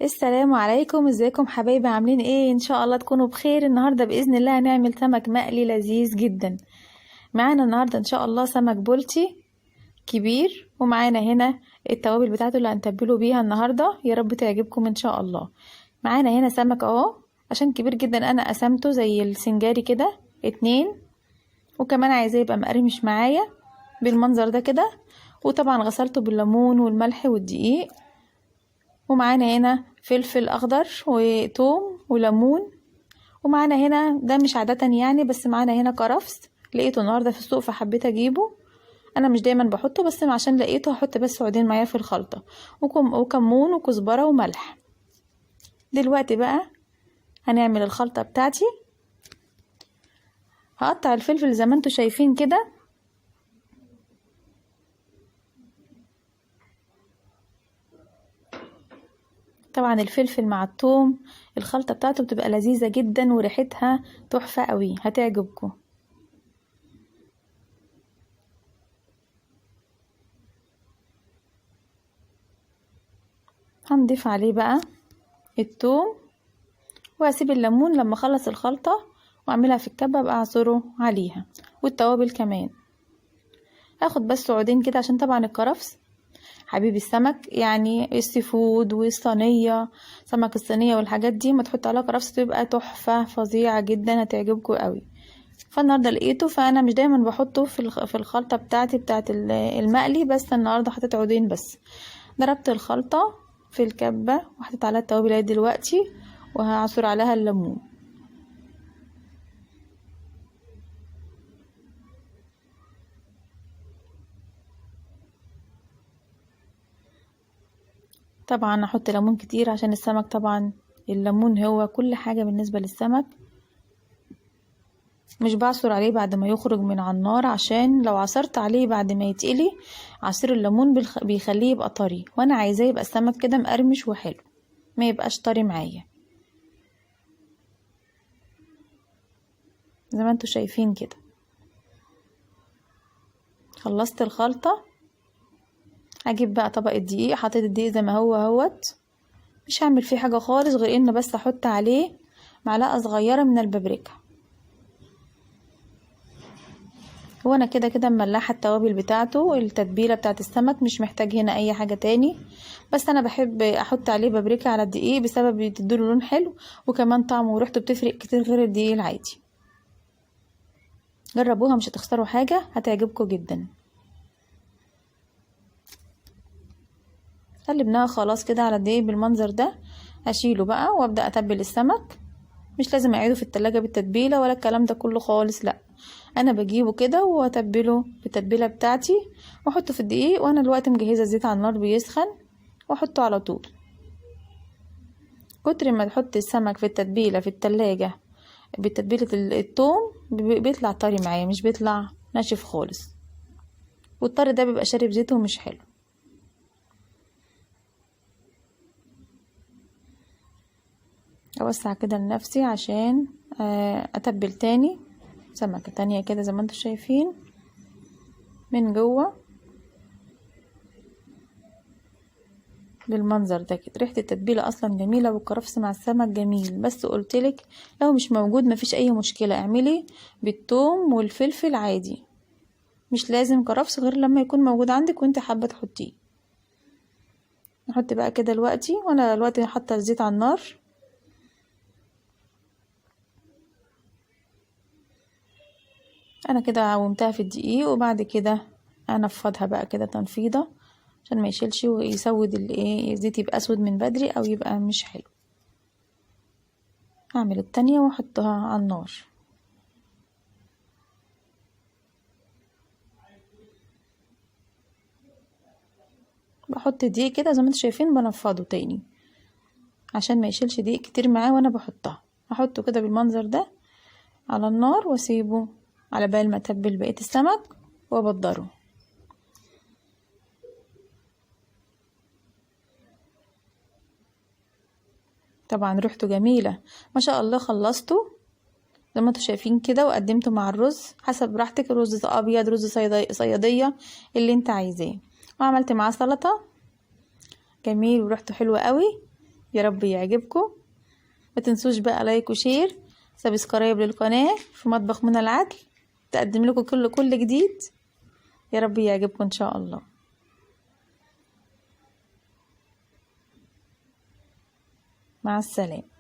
السلام عليكم، ازيكم حبايبي؟ عاملين ايه؟ ان شاء الله تكونوا بخير. النهارده باذن الله هنعمل سمك مقلي لذيذ جدا. معانا النهارده ان شاء الله سمك بولتي كبير، ومعانا هنا التوابل بتاعته اللي هنتبله بيها النهارده، يا رب تعجبكم ان شاء الله. معانا هنا سمك اهو، عشان كبير جدا انا قسمته زي السنجاري كده 2، وكمان عايزاه يبقى مقرمش معايا بالمنظر ده كده. وطبعا غسلته بالليمون والملح والدقيق. ومعانا هنا فلفل اخضر وتوم وليمون، ومعانا هنا ده مش عادة يعني، بس معانا هنا كرفس لقيته النهارده في السوق فحبيت اجيبه. انا مش دايما بحطه، بس عشان لقيته هحط بس عودين معايا في الخلطة، وكمون وكزبره وملح. دلوقتي بقى هنعمل الخلطة بتاعتي. هقطع الفلفل زي ما انتوا شايفين كده، طبعا الفلفل مع الثوم الخلطة بتاعته بتبقى لذيذة جدا وريحتها تحفة قوي، هتعجبكم. هنضيف عليه بقى الثوم، وهسيب الليمون لما اخلص الخلطة واعملها في الكبة ابقى اعصره عليها، والتوابل كمان. هاخد بس عودين كده عشان طبعا الكرفس حبيب السمك، يعني ال seafood والصينية، سمك الصينية والحاجات دي ما تحط عليها كرفس تبقى تحفة فظيعة جدا، هتعجبكم قوي. فالنهارده لقيته، فانا مش دايما بحطه في الخلطة بتاعتي بتاعت المقلي، بس النهارده حطيت عودين بس. ضربت الخلطة في الكبة وحطيت عليها التوابل دلوقتي، وهعصر عليها الليمون. طبعا احط ليمون كتير عشان السمك، طبعا الليمون هو كل حاجة بالنسبة للسمك. مش بعصر عليه بعد ما يخرج من على النار، عشان لو عصرت عليه بعد ما يتقلي عصير الليمون بيخليه يبقى طري، وانا عايزاه يبقى السمك كده مقرمش وحلو، ما يبقاش طري معايا زي ما انتوا شايفين كده. خلصت الخلطة، هجيب بقى طبق الدقيق. حطيت الدقيق زي ما هو اهوت، مش هعمل فيه حاجة خالص غير انه بس احط عليه معلقة صغيرة من البابريكا. هو انا كده كده مملحة التوابل بتاعته، التتبيلة بتاعت السمك، مش محتاج هنا اي حاجة تاني. بس انا بحب احط عليه بابريكا على الدقيق بسبب بتديله لون حلو، وكمان طعمه وريحته بتفرق كتير غير الدقيق العادي. جربوها مش هتخسروا حاجة، هتعجبكم جدا. قلبناها خلاص كده على الدقيق بالمنظر ده. هشيله بقى وابدا اتبل السمك. مش لازم اعيده في التلاجة بالتتبيلة ولا الكلام ده كله خالص، لا انا بجيبه كده واتبله بالتتبيلة بتاعتي واحطه في الدقيق. وانا دلوقتي مجهزة زيت على النار بيسخن واحطه على طول. كتر ما تحط السمك في التتبيلة في التلاجة بتتبيلة التوم بيطلع طري معايا، مش بيطلع ناشف خالص، والطري ده بيبقى شارب زيته ومش حلو. اوسع كده لنفسي عشان اتبل تاني سمكة تانية كده زي ما انتم شايفين من جوه بالمنظر ده كده. ريحة التتبيلة اصلا جميلة، والكرفس مع السمك جميل، بس قلتلك لو مش موجود مفيش اي مشكلة، اعملي بالثوم والفلفل عادي، مش لازم كرفس غير لما يكون موجود عندك وانت حابة تحطيه. نحط بقى كده دلوقتي، وانا دلوقتي حاطة الزيت على النار. انا كده عومتها في الدقيق، وبعد كده انفضها بقى كده تنفيضه عشان ما يشيلش ويسود الزيت، يبقى اسود من بدري او يبقى مش حلو. هعمل التانية واحطها على النار. بحط دقيق كده زي ما انتم شايفين، بنفضه تاني عشان ما يشيلش دقيق كتير معاه وانا بحطها. احطه كده بالمنظر ده على النار واسيبه على بال ما اتبل بقية السمك وابدره. طبعا ريحته جميلة ما شاء الله. خلصته زي ما انتم شايفين كده، وقدمته مع الرز حسب راحتك، رز ابيض، رز صيادية، اللي انت عايزاه. وعملت معاه سلطة جميل وريحته حلوة قوي. يا رب يعجبكم. ما تنسوش بقى like و share، subscribe للقناة في مطبخ منى العدل، تقدم لكم كل جديد. يا رب يعجبكم ان شاء الله. مع السلامة.